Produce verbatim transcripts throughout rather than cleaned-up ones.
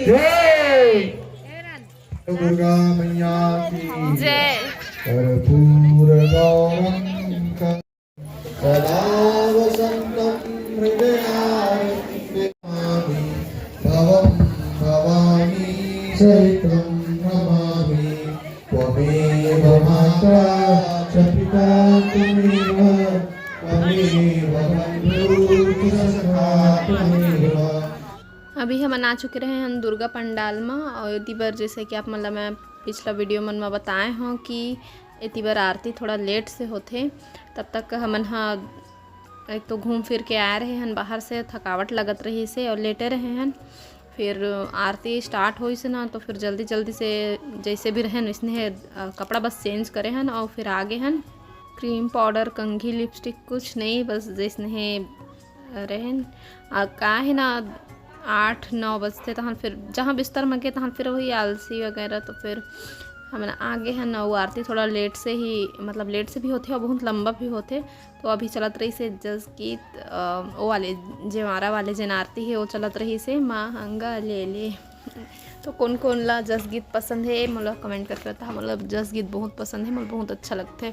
जय दुर्गा मैया की। जय। कर्पूर गौरम का सदा वसंतम हृदयारविंदे नमामि। भवम भवानी सहितं नमामि। त्वमेव माता च पिता त्वमेव, त्वमेव बंधु च सखा त्वमेव। अभी हमन आ चुके रहे हन दुर्गा पंडाल म, और एती बर, जैसे कि आप मन ला मैं पिछला वीडियो मन म बताए हौं कि एती बर आरती थोड़ा लेट से होथे। तब तक हमन ह एक तो घूम फिर के आए रहे हन बाहर से, थकावट लगत रहिस हे और लेटे रहे हन। फिर आरती स्टार्ट होइस ना, तो फिर जल्दी जल्दी से जैसे भी रहेन वैसने, अ, कपड़ा बस चेंज करे हन और फिर आगे हन। क्रीम पाउडर, कंघी, लिपस्टिक कुछ नहीं, बस जैसने रहेन। आ, का हे ना, आठ नौ बजथे, तहन फिर जहाँ बिस्तर म गे, तहन फिर वही आलसी वगैरह। तो फिर हमन आगे हन, अउ आरती थोड़ा लेट से ही, मतलब, लेट से भी होथे और बहुत लंबा भी होथे। तो अभी चलत रहिस हे जस गीत, अ, ओ वाले, जेवारा वाले जेन आरती हे, वो चलत रहिस हे, माँ हंगा ले ले। तो कोन कोन ला जस गीत पसंद हे, मोला कमेंट करके बता। मोला जस गीत बहुत पसंद हे, मोला बहुत अच्छा लगथे।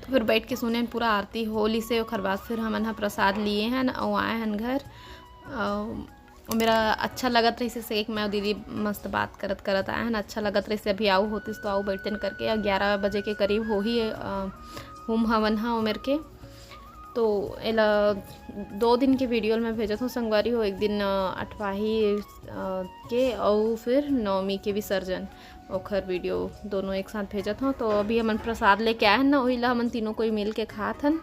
तो फिर बैठ के सुने हन, पूरा आरती हो लिस हे, ओखर बाद फिर हमन ह प्रसाद लिए हन अउ आए हन घर। अउ मेरा अच्छा लगत रहिस हे, से एक मैं अउ दीदी मस्त बात करत करत आए हन, अच्छा लगत रहिस हे। अभी आऊ होतिस तो आऊ बैठतेन करके, ग्यारह बजे के करीब होही, अ, होम हवन ह उमेर के। तो एला दो दिन के वीडियो ल मैं भेजत हूँ संगवारी हो, एक दिन, अ, अठवाही, अ, के, अउ फिर नवमी के विसर्जन, ओखर वीडियो दोनों एक साथ भेजत हूँ। तो अभी हमन प्रसाद लेके आए हन ना, वही ला हमन तीनों कोई मिल के खात हन।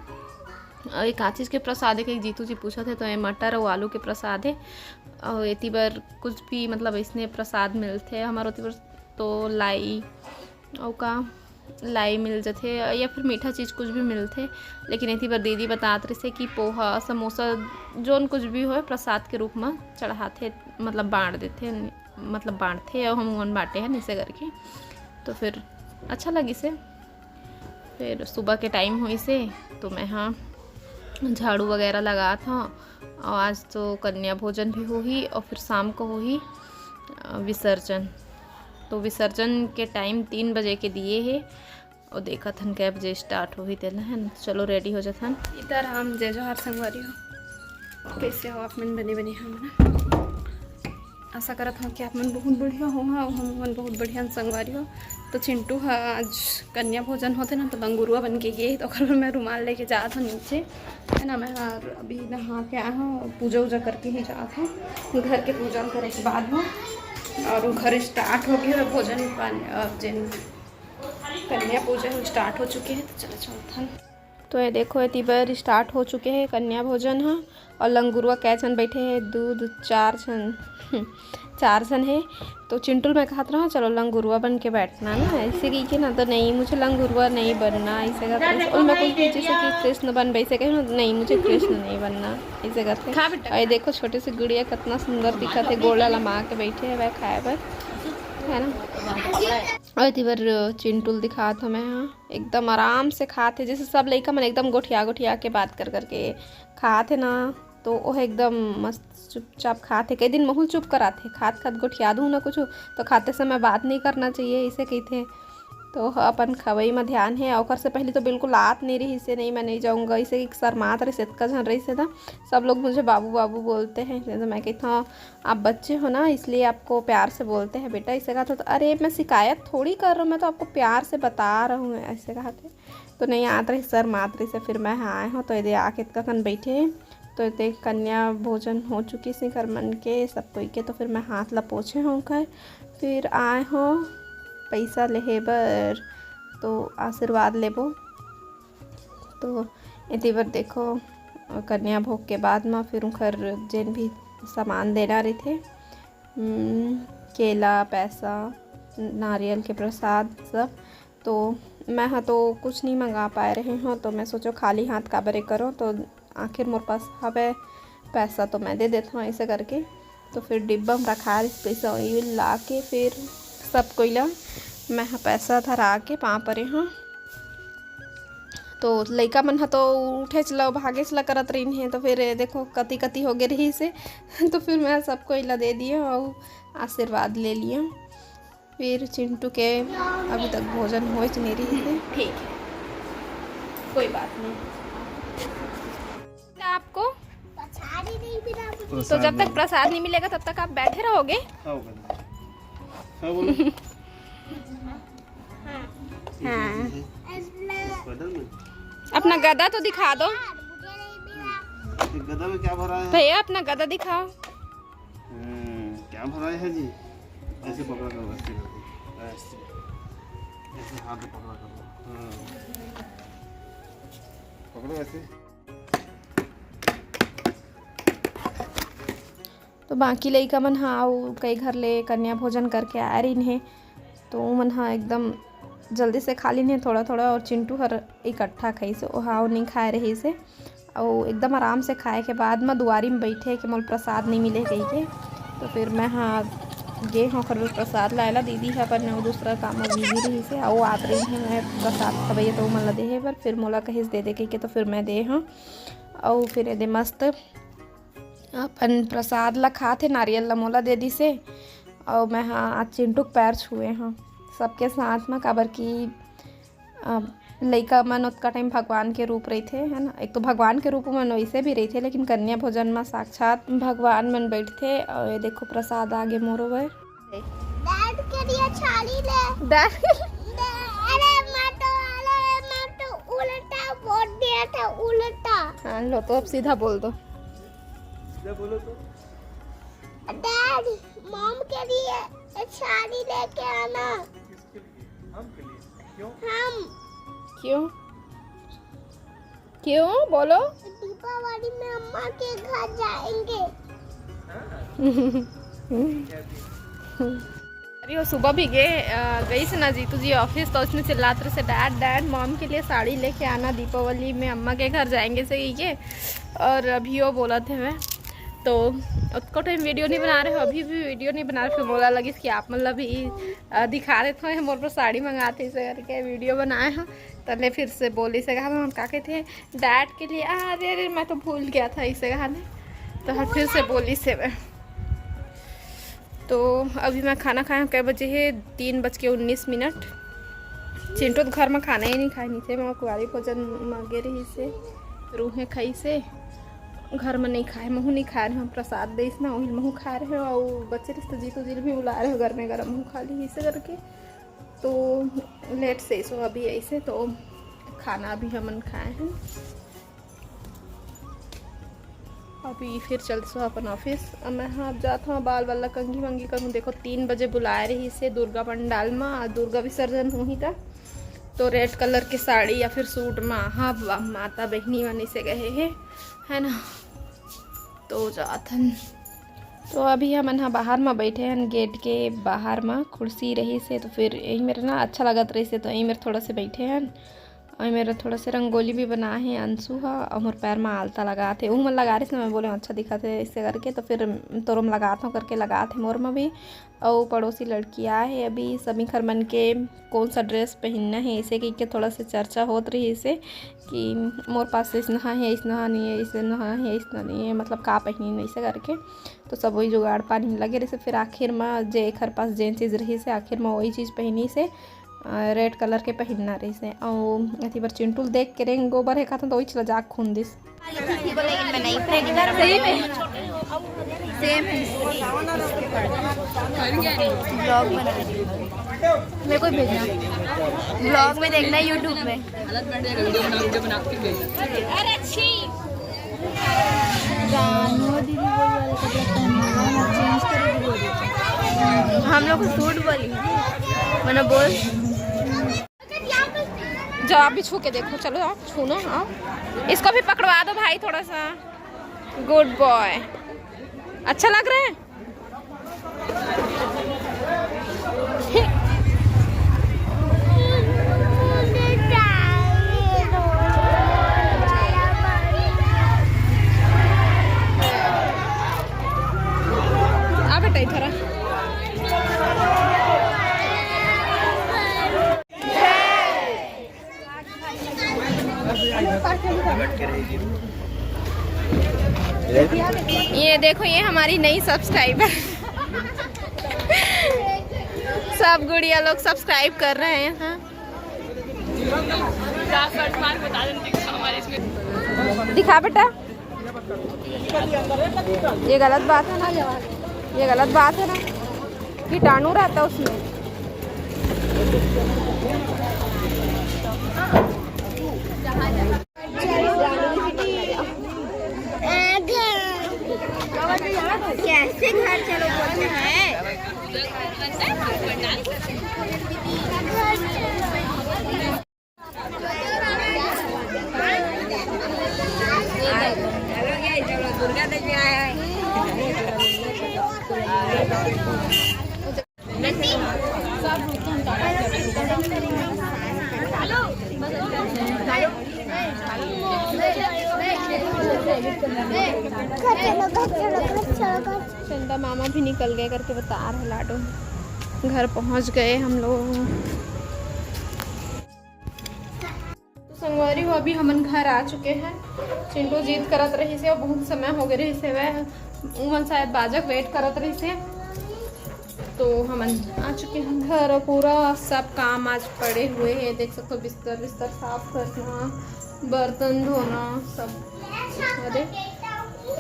अउ ये का चीज़ के प्रसाद हे, कहीं जीतू जी पूछत हे, तो ये मटर अउ आलू के प्रसाद हे। अउ एती बर कुछ भी, मतलब, इसने प्रसाद मिलथे हमर ओती बर, तो लाई अउ का लाई मिल जथे या फिर मीठा चीज़ कुछ भी मिलथे। लेकिन एती बर दीदी बतात रहिसे कि पोहा, समोसा, जोन कुछ भी होय, प्रसाद के रूप म चढ़ाथे, मतलब, बांट देथे, मतलब, बांटथे, अउ हम मन बांटे हन, इसे करके। तो फिर अच्छा लगिस हे। फिर सुबह के टाइम होइस हे, तो मैं हा झाड़ू वगैरह लगात हौं। अउ आज तो कन्या भोजन भी होही अउ फिर शाम को होही, अ, विसर्जन। तो विसर्जन के टाइम तीन बजे के दिए हे, अउ देखत हन कै बजे स्टार्ट होही तेला, है ना। चलो, रेडी हो जाथन। इधर हम जय जोहार संगवारी हो, कैसे हो आप मन? बने बने हम ना। आशा करत हौं कि आप मन बहुत बढ़िया हो, हाँ, हम मन बहुत बढ़िया हन संगवारी हो। तो चिंटू ह आज कन्या भोजन होथे ना, तो लंगुरुआ बन के गे, तो ओकर बर मैं रुमाल लेके जात हौं नीचे, है ना। मैं हर अभी नहा के आए हौं, पूजा उजा करके ही जात हौं, घर के पूजा करे के बाद में। और घर स्टार्ट हो गया भोजन पानी, और जिन कन्या पूजा हो स्टार्ट हो चुके हे, तो चलो चलथन। तो ये देखो, एती बर स्टार्ट हो चुके हे कन्या भोजन ह। और लंगुरुआ कै झन बैठे हे? दू, दू, चार झन। चार झन हे। तो चिंटू ल मैं कहत रहूँ, "चलो लंगुरुआ बन के बैठना ना," ऐसे कही के ना, तो, "नहीं, मुझे लंगुरुआ नहीं बनना," ऐसे कहत रहिस। और मैं कुछ भी, जैसे कि कृष्ण बन, वैसे कही, "नहीं, मुझे कृष्ण नहीं बनना," ऐसे कहत रहिस। खा बेटा। और ये देखो, छोटे से गुड़िया कितना सुंदर दिखत हे, गोड़ ला लमा के बैठे हे वह खाए बर, है ना। और एती बर चिंटू ल दिखात हौं मैं हा, एकदम आराम से खात हे, जैसे सब लइका मन एकदम गोठिया गोठिया के बात कर करके खात हे ना, तो ओह एकदम मस्त चुपचाप खात हे। कई दिन महूँ ल चुप करात हे, "खात खात गोठिया दूँ ना कुछ, तो खाते समय बात नहीं करना चाहिए," इसे कहिथे। तो ओह अपन खवई म ध्यान हे। ओकर से पहले तो बिल्कुल आत नहीं रहिस हे, "नहीं, मैं नहीं जाऊँगा," इसे एक शर्मात रहिस, इतका झन रहिस हे ना, सब लोग मुझे बाबू बाबू बोलते हैं। तो मैं कहित हौं, "आप बच्चे हो ना, इसलिए आपको प्यार से बोलते हैं बेटा," इसे कहत हौं। "तो अरे, मैं शिकायत थोड़ी कर रहा हूँ, मैं तो आपको प्यार से बता रहा हूँ," ऐसे कहत हे। तो नहीं आत रहिस, शर्मात रहिस हे, फिर मैं हा आए हौं, तो एदे आके एतका कन बैठे हे। तो एदे कन्या भोजन हो चुकिस हे घर मन के, सब कोई के, तो फिर मैं हाथ ला पोछे हौं ओकर, फिर आए हौं पैसा लेहे बर, तो आशीर्वाद लेबो। तो एती बर देखो, कन्या भोग के बाद म फिर उंखर जेन भी सामान देना रहिथे, हम्म, केला, पैसा, नारियल के प्रसाद सब। तो मैं ह तो कुछ नहीं मंगा पाए रहे हौं, तो मैं सोचो खाली हाथ काबरे करो, तो आखिर मोर पास हवे पैसा, तो मैं दे देत हौं ऐसे करके। तो फिर डिब्बा में रखा रहिस पैसा, वही ला के फिर सब कोई ला मैं ह पैसा धरा के पाँव परे हौं। तो लइका मन ह तो उठेच ल, भागेच ल करत रहिन हे, तो फिर देखो कति कति हो गे रहिस हे। तो फिर मैं सबको इला दे दिए अउ आशीर्वाद ले लिए। फिर चिंटू के अभी तक भोजन होच नहीं रहिस हे। ठीक है, कोई बात नहीं। आपको प्रसाद ही नहीं मिला मुझे। तो जब तक प्रसाद नहीं मिलेगा, तब तक आप बैठे रहोगे। हाँ, बोलो। हाँ। अपना गदा तो दिखा दो। गदा में क्या भरा है? भैया, अपना गदा दिखाओ। हम्म, क्या भरा है जी? ऐसे पकड़ा करो, ऐसे, ऐसे, ऐसे हाथ में पकड़ा करो। हाँ। पकड़ो ऐसे। तो बाकी लइका मन ह अउ कई घर ले कन्या भोजन करके आए रहिन हे, तो उमन ह एकदम जल्दी से खा लिन हे थोड़ा थोड़ा, और चिंटू हर इकट्ठा खाइस, ओहा अउ नइ खाए रहिस हे। अउ एकदम आराम से खाए के बाद म दुआरी म बइठे कि मोला प्रसाद नइ मिले कहिके, तो फिर मैं ह गे हौं ओकर बर प्रसाद लाए ला। दीदी ह अपन अउ दूसरा काम म बिजी रहिस हे, अउ आत रहिन हे मैं प्रसाद खवइया तो उमन ला देहे बर, फिर मोला कहिस दे दे कहिके, तो फिर मैं दे हौं। अउ फिर एदे मस्त अपन प्रसाद ला खात हे, नारियल ला मोला दे दिस हे। अउ मैं ह आज चिंटू के पैर छुए हौं सबके साथ म, काबर कि अ, लइका मन ओतका टाइम भगवान के रूप रहिथे, है ना। एक तो भगवान के रूप मन वैसे भी रहिथे, लेकिन कन्या भोजन म साक्षात भगवान मन बैठथे। अउ ये देखो, प्रसाद आगे मोरो बर। डैड के लिए थाली ले। डैड। अरे, मैं तो, अरे, मैं तो उल्टा बोल दिया था, उल्टा। हाँ, लो तो अब सीधा बोल दो। सीधा बोलो तो। डैड, मॉम के लिए थाली लेके आना। किसके लिए? हम के लिए? क्यों? हम। क्यों? क्यों? बोलो। दीपावली में अम्मा के घर जाएंगे। हाँ। अरे, वो सुबह भी गए, अ, गइस ना जीतू जी ऑफिस, तो उसने चिल्लात रहिस हे, "डैड, डैड, मॉम के लिए साड़ी लेके आना, दीपावली में अम्मा के घर जाएंगे" से कहिके। और अभी वो बोलत हे मैं, तो ओतको टाइम वीडियो नहीं बना रहे हो, अभी भी वीडियो नहीं बना रहे। फिर मोला लगिस कि आप मन ला भी, अ, दिखा देत हौं, मोर बर साड़ी मंगात हे, इसे करके वीडियो बनाए हौं। तले फिर से बोलिस हे, का, का कहिथे, डैड के लिए, आ, अरे, अरे, मैं तो भूल गया था इसे कहा ने, तो हर फिर से बोलिस हे मैं। तो अभी मैं खाना खाए हौं, कै बजे हे? तीन बज के उन्नीस मिनट। चिंटू तो घर में खाना ही नहीं खाए, नीचे में कुआरी भोजन मांगे रहिस हे, रूहे खाइस हे, घर में नहीं खाए, महू नहीं खाए रहे हौं, प्रसाद देइस ना, वही महू खाए रहे हौं, अउ बचे रहिस तो जीतू जी ल भी बुलाए रहे हौं, गरमे गरम महू खा लिही इसे करके। तो लेट से सो अभी ऐसे तो खाना अभी हमन खाए हन। अभी फिर चलत सो अपन ऑफिस। अब मैं हाँ अब जात हौं, बाल वाल ला कंघी वंघी करूँ। देखो, तीन बजे बुलाए रहिस हे दुर्गा पंडाल मा, दुर्गा विसर्जन होही त, तो रेड कलर के साड़ी या फिर सूट मा, हाँ, बा-, माता बहिनी मन इसे गए हे, है ना, तो जात हन। तो अभी हमन हा बाहर मा बैठे हन, गेट के बाहर मा कुर्सी रहिस हे, तो फिर यही मेर ना अच्छा लगत रहिस हे, तो यही मेर थोड़ा से बैठे हन। अउ मेर थोड़ा से रंगोली भी बनाए हे अंशु हा, अउ मोर पैर मा आलता लगात हे। उहू मन लगा रहिस, मैं बोले अच्छा दिखत हे इसे करके, तो फिर तोरो म लगात हौं करके लगात हे मोर मा भी। अउ पड़ोसी लड़की आए हे, अभी सभी घर मन के कौन सा ड्रेस पहनना हे, इसे कहिके थोड़ा से चर्चा होत रहिस हे कि मोर पास अइसना हे, अइसना नहीं हे, अइसना हे, अइसना नहीं हे, मतलब का पहनी, अइसे करके। तो सब वही जुगाड़ पानी में लगे रहिस हे। फिर आखिर मा जे एकर पास जेन चीज रहिस हे, आखिर मा वही चीज पहनिस हे। अ, रेड कलर के पहिनना रहिस हे। अउ एती बर चिंटू ल देख के रेंग गोबर हे कहत हन, तो वही चला जाके खून दिस। सही में? सेम है। ब्लॉग बना रही हूँ। मेरे को भेजना। ब्लॉग में देखना है YouTube में। जानू दीदी वही वाला कपड़ा पहनी है, मैं चेंज करेगी बोल रही थी। हम लोग को सूट बोली, मैंने बोल। जाओ, आप भी छू के देखो, चलो, आप छू ना, आओ। इसको भी पकड़वा दो भाई थोड़ा सा। गुड बॉय। अच्छा लग रहा है? आ बेटा, इधर आ। देखो, ये हमारी नई सब्सक्राइबर। सब गुड़िया लोग सब्सक्राइब कर रहे हैं। हाँ, दिखा बेटा, ये गलत बात है ना, ये गलत बात है ना, कीटाणु रहता है उसमें। कैसे घर चलो बोलते हैं? दुर्गा देवी आया है। चंदा मामा भी निकल गए करके बता रहे लाडो। घर पहुंच गए हम लोग। तो संगवारी हो, अभी हमन घर आ चुके हैं। चिंटू जिद करत रहिस हे, बहुत समय हो गए रहिस हे, वह उमन शायद बाजक वेट करत रहिस हे। तो हमन आ चुके हैं घर और पूरा सब काम आज पड़े हुए हैं। देख सकते हो, बिस्तर बिस्तर साफ करना, बर्तन धोना, सब। अरे,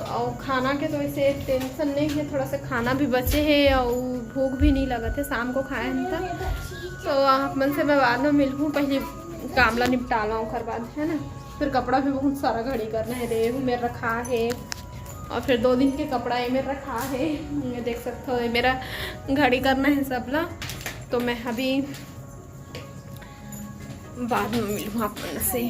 और खाना के तो ऐसे टेंशन नहीं है, थोड़ा सा खाना भी बचे है और भूख भी नहीं लगत है, शाम को खाए हम था। तो आप मन से मैं बाद में मिलूँ, पहले काम ला निपटा ला, ओकर बाद, है ना। फिर कपड़ा भी बहुत सारा घड़ी करना है, रे, एहू मेर रखा है, और फिर दो दिन के कपड़ा ये मेर रखा है। ये देख सकते हो, ये मेरा घड़ी करना है सब ला। तो मैं अभी बाद में मिलूँ आप मन से।